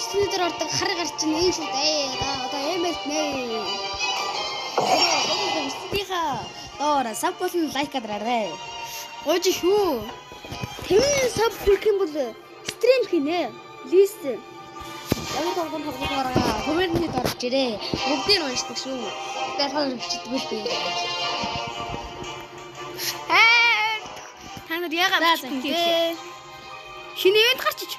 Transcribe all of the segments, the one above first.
бичлэгнүүдээр дээр ордог хар гарч ин энэ шүү дээ. Одоо ML нэ. Бичлэгийнхаа доор sub болон like дараарай. Гойж шүү. 50 sub хүрэх юм бол stream хийнэ. Лист. Ямар тоглоом тоглох бараа comment д орж ирээ. Бүгдийг нь уншдаг шүү. Тэгээд болохоор бичдэг л дээ. Та нар яагаад За, за, бичих вэ? Шинэ event гарчиж.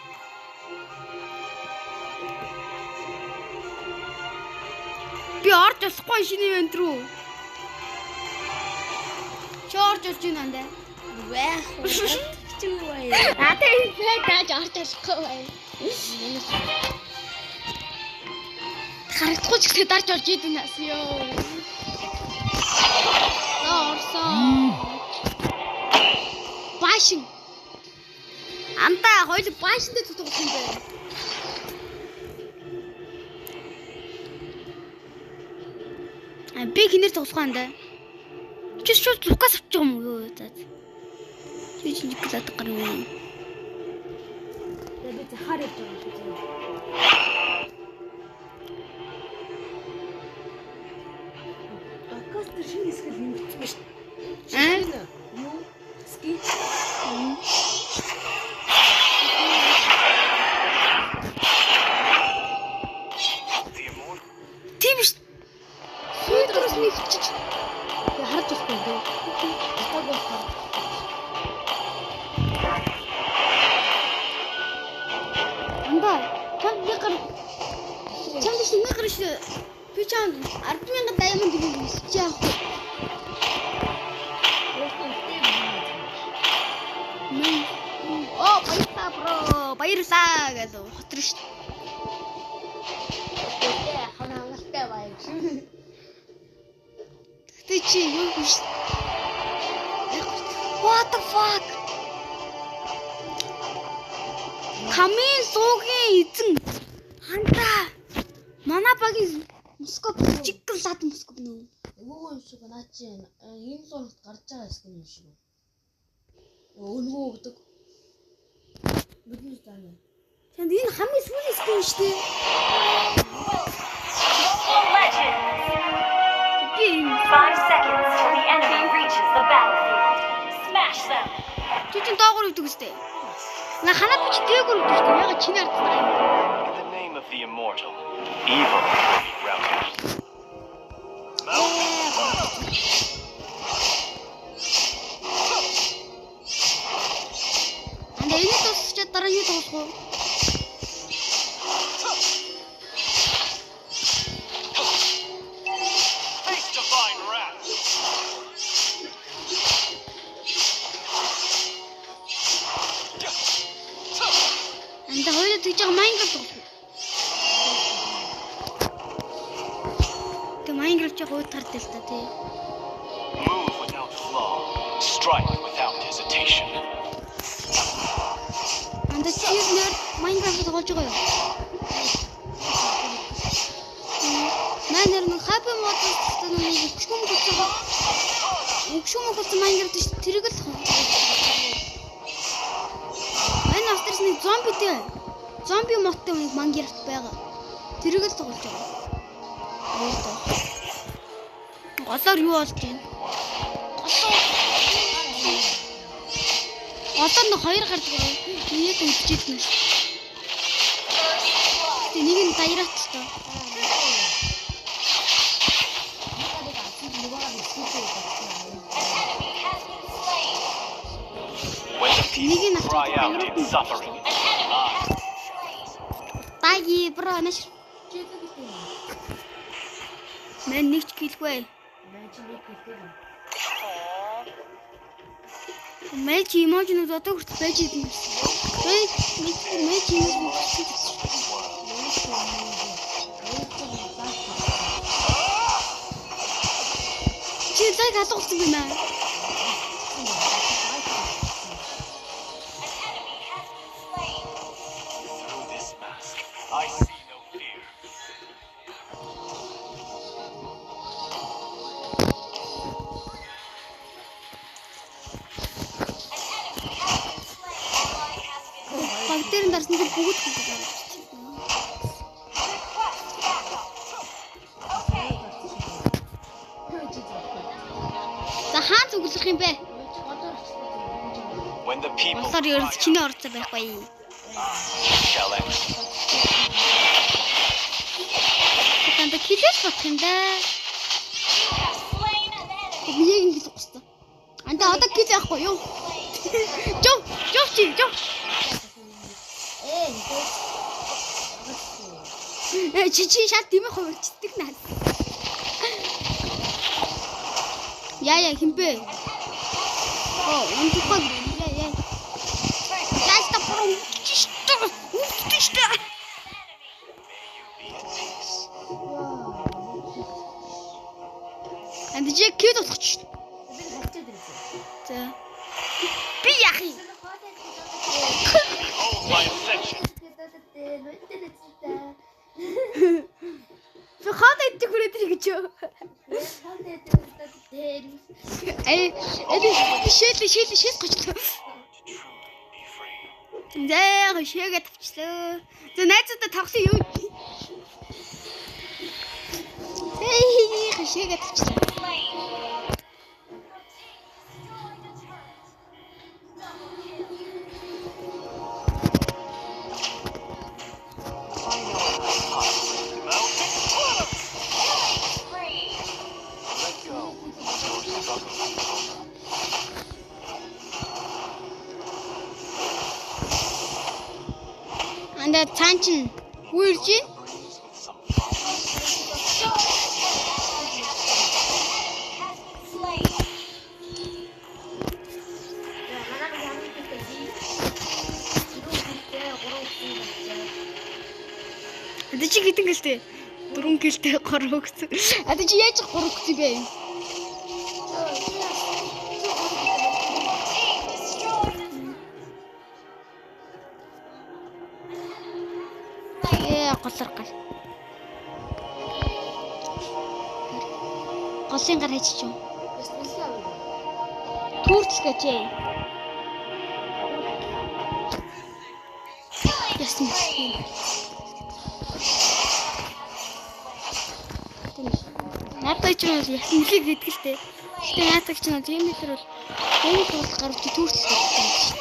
Би орж болохгүй шинэ event рүү. Чи орж болж байна андаа. Байх. Чи юу вэ? Надад энэ флаг дааж орж болохгүй байна. Харагдахгүй ч гэсэн дарж орж идэв нас ёо. За орсон. Баашин. Андаа хоёул баашинтай зүтгэх юм байна. А би хинээр тоглох андаа. Чи шууд Лукас авчих юм уу юу? За. Чи чи Николад гарна юм. Би захаар явж байгаа шүү дээ. Лукас тэр шинэ хэсэг нэмэгдсэн ба шүү. Аа? Юу? Skin. Тийм биш. Сүйдрээс нэгчиж. Би харж болохгүй юм дээ. Татаг болохоор. Андаа чам нэг гар чам биш нэг гар шүү. Би чам 10,000 diamond өгөх чи яах вэ? Оо баярлалаа bro. Баярлалаа гэдэг хотор шүү. Тэгээ хангалтай баяр. Гэтэ чи юу биш. What the fuck? Камин суугийн эзэн хандаа. Манай багийн мускоп чиглаад мускоп нөө. Өвөө юм шиг наа чи энэ зурагт гарч байгаа хэсэг юм шиг. Өнгөө өгдөг. Бидний заны. Чанд энэ хамгийн сүүлийн skin шүү дээ. Legends. Би энэ 5 seconds till the enemy reaches the battlefield. Smash them. чи чин доогоор өгдөг үстэй. На ханаа би чи дээгүүр өгдөг шүү дээ. Яга чиний ард байгаа юм. In the name of the immortal, evil will be routed. Mount Анда энэ дуусчаад дараа юу тоглох вэ? Face divine wrath. Анда хоёулаа тэгж байгаа Minecraft тоглох уу? Тэг Minecraft ч гуйд гардаг л та тий. Move without flaw. Strike without hesitation. Анда чи нэр Minecraft тоглож байгаа юу? Манай нэр нэг Happy Mod нэг өгшүүм болсон. Өгшүүм болсон Minecraft ш тэрийг л Энэ бас тэрс нэг зомбитэй. Зомби mod той нэг Minecraft байгаа. Тэрийг л тоглож байгаа. Өөдөө. Голоор юу болж байна? Голоор нэг хоёр гарч байгаа. Нэг үдчихэд нь. Тэг нэг нь даяраат л тоо. An enemy has been slain. When the people cry out in suffering, An enemy has been slain. Баги bro маш. Мэн нэг ч гэлгүй. Мэн чи нэг гэлтэй. Мэн чи emoji нүүд одоо хүртэл байж идэв. Мэн мэн чи emoji чи like алгуулсан байна. An enemy has been slain. through this mask, I see no fear. An enemy has been slain. Ally has been slain. Баг дээр нь дарсан чи бүгд хөгжиж байгаа. болохоор ерөөс чиний оролцоо байхгүй. Shall execute. Танд килээс бодох юм да. Slain an enemy. Би яг ингэж гуссан. Анда одоо кил байхгүй юу? Жов, жов чи, жов. Ээ Э чи шал димэх хувирчдаг наа. Яа хинбэ? Оо, унтахгүй. Яа яа. Яста бүр үхчих штэ. Үхчих штэ. May you be at peace. Анда чи кил болох ч штэ. Би хавчаад ирсэн. За. Би яах юм? Behold my ascension. Би хаад идэх хүрээд ирэх гэж юу? Эй, шэл шэл шэл гочлоо. To truly be free. За, шээгээ тавчлаа. За, найзуудаа тоглосон юу? Эй, шээгээ тавчлаа. Slain. Your team destroyed a turret. Double kill. I know a nice hot mountain. Killing spree. Let go. Your struggle is over. Анда цаан чин хүү ирж Join байна? the breeze with some flowers. Has been slain. Манай ямар гэдэг би 4 гэлтэй 3 гэсэн болчихоо. Анда чи хэдэн гэлтэй? 4 гэлтэй 3 гэсэн. Анда чи яаж 3 гэсэн бэ? Team destroyed a turret. Ээ, голор гал. Голын гар хайчих юм. Түүртэл гэжээ. Ясна. Надад ч юм ясна нэлээд гэдэг л дээ. Гэтэ яадаг ч юм тийм дээр бол энэ тул гарч түүртэл гэдэг юм шиг.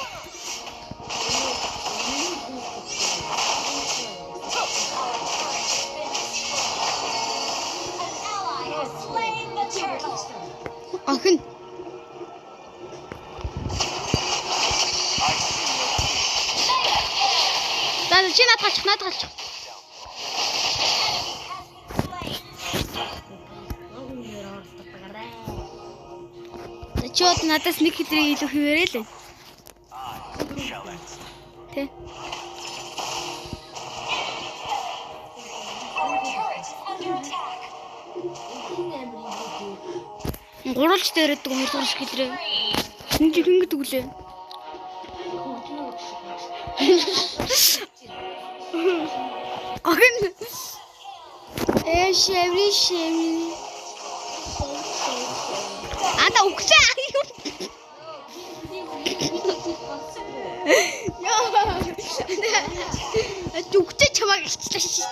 An ally has slain the turtle. Охин I see no fear. Mega kill. За чи над галчих, над галчих. Enemy has been slain. За чи бол надаас нэг хэдрийг илүү хэвээрээ л. I shall execute. Тэ. Our turret is under attack. Гурвалж дээр өгдөг хоёр дахь хэлрээ. Энэ чи хин гэдэг үлээ. Охин. Э шэври шэври. Анда үглээ. Яа. Үгчээ чамайг илчлээ шээ.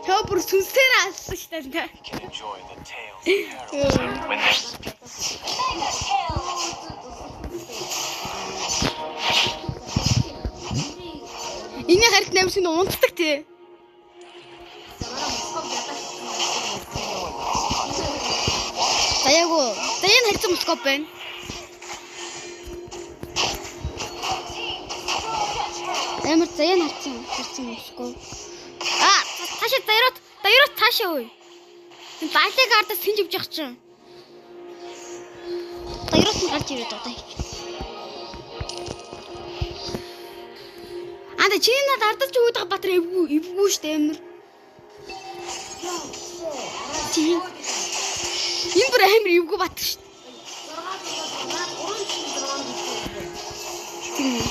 Чаа бүр сүнсээр алсан шүү дээ. You can enjoy the tales of heroes when there's peace. Mega kill. Эний харилт намсыг унтдаг тий. Заяагүй. За энэ харилцан мускоп байна. Team destroyed a turret. Амар заяа нь харцсан харцсан мускоп. Аа цаашаа заяарот заяарот цаашаа үе. Энэ лалыг ардаас тэнж явж явах чинь. Заяарот нь гарч ирээд одоо хийч. Анда чиний над ардаж өгöd байгаа Батар эвгүй эвгүй штэ амар. Чи энэ бүр амар эвгүй Батар штэ. Тийм үү.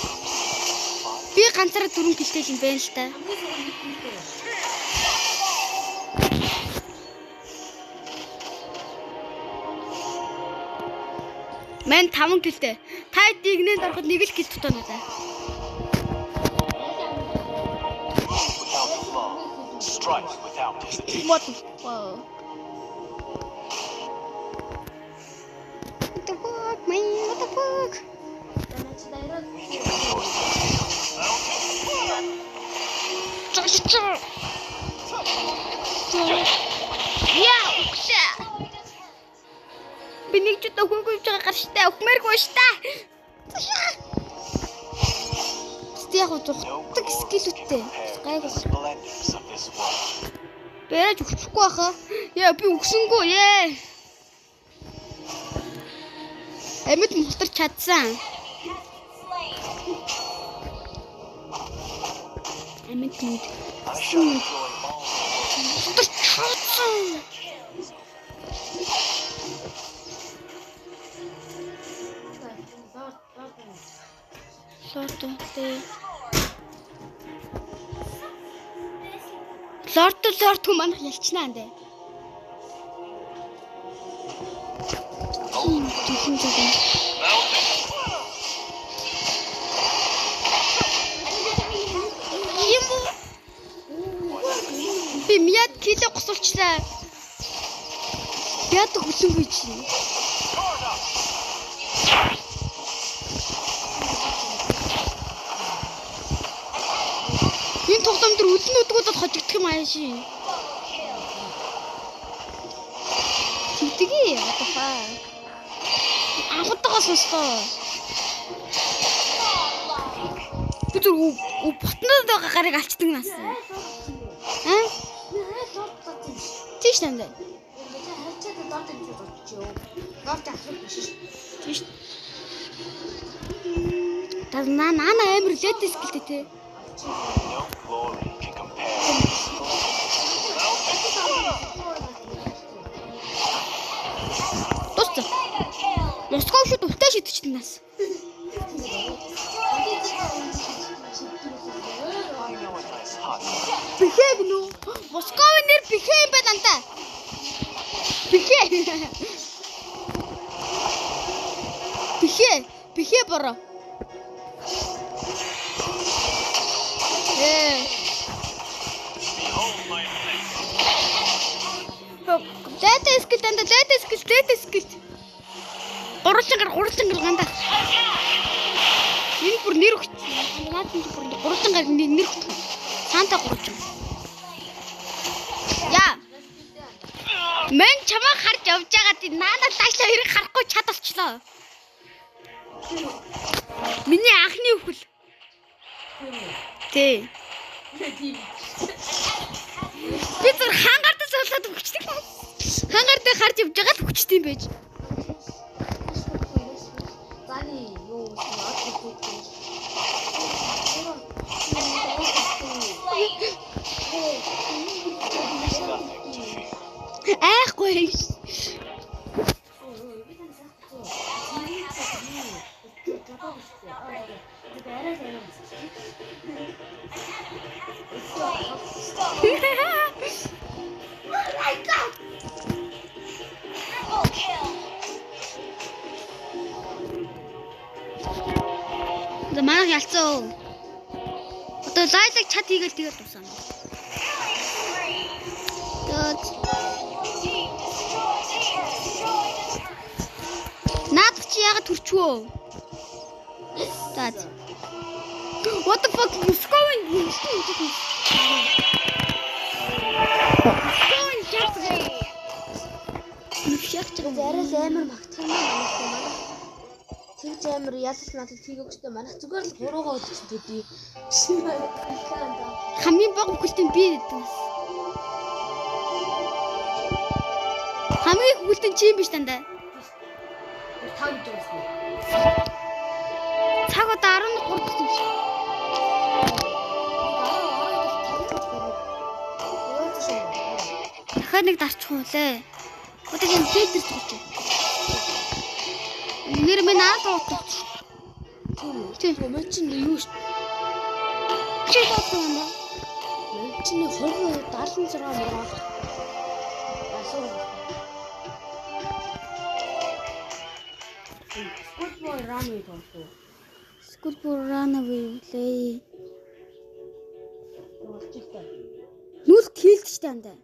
Би ганцаараа дөрвөн гэлтэй юм байна л та. Мэн 5 гэлтэй. Та игнэнд ороход нэг л гэл дутаа надаа. Move without flaw. Strike without hesitation. What the fuck? What the fuck, man? What the fuck? We can enforce the field. Яа, үхлээ. Би нэг ч удаа хөнгөж байгаа гарштай өхмээргүй штэ. Тэт яг No зугтаг glory can скиллүүдтэй. compare to Гайгүй. the splendors of this world. Бэрэж өгчихгүй баха. Яа, би өгсөнгүү. Яа. Амьд мултарч чадсан. Амьд мэд I shall enjoy all the world. мултарч чадсан. Лорд үү. Лорд лорд хүн манах ялчнаа андэ. Тийм тийм зөв. Юм уу? Би мяд кило гусуулчлаа. Яд хүлэнгүй чи. Энэ тоглоом дээр үлэн үдгүүд бол хожигдох юм ааши. Тэгдэгийг what the fuck. Анхудтайгаа сонслоо. Би зүр ботнод байгаа гарыг алчдаг нас. Аа? Тийш танд. Тийш. Та наа наа амар лед скиллтэй те. No glory can compare to the splendors. Дууссан. Москов шууд өвтэй шидчихдэг нас. I know a nice hut. Бихэ гэнэ үү? Московын нэр бихэ юм байна антаа. Бихэ. Бихэ. Бихэ бороо. Ээ. Behold my blade. Лайта скил дандаа лайта скил лайта скил. Гурлан гар гурлан гар гандаа. Энэ бүр нэр өгч. Наад нь бүр гурлан гар нэр өгч. Санта гурлан. Яа. Мэн чамаа харж явж байгаа тий наана лайла хоёрыг харахгүй чад болчлоо. Миний анхны үхэл. Тий. Би зүр хангаар дээр суулгаад өгчдөг. Хангаар дээр харж явж байгаа л өгчдөг юм байж. Nothing to fear. Айхгүй. За манайх ялцсан. Одоо лайлаг чат хийгээл тэгээд дуусна. Тэгээд наадах чи яагаад төрчвөө? За. What the fuck? Московын Московын жаахан. Нүшягч байгаа. Арай л амар магтах юм манайх манайх. Тэгж амар ялал надад хийгээгүй ч манайх зүгээр л буруугаа үзсэн төдий. Хамгийн бага бүхэлтэн би гэдэг бас. Хамгийн их бүхэлтэн чи юм биш дандаа. Та гэж байсан. Цаг одоо 13 дахь юм шиг. Дахиад нэг дарчих уу лээ. Одоо энэ фильтр тоглож байна. Нэр минь аа тоглож. Тийм үү? Тийм. Мөн чинь юу ш? Чи тоглох юм ба? Мөн чинь 20 76 мургаа. Асуу. Schoolboy Runaway тоглоо. Schoolboy Runaway лээ. Болчихтой. Нүлт хийлдэж та андаа.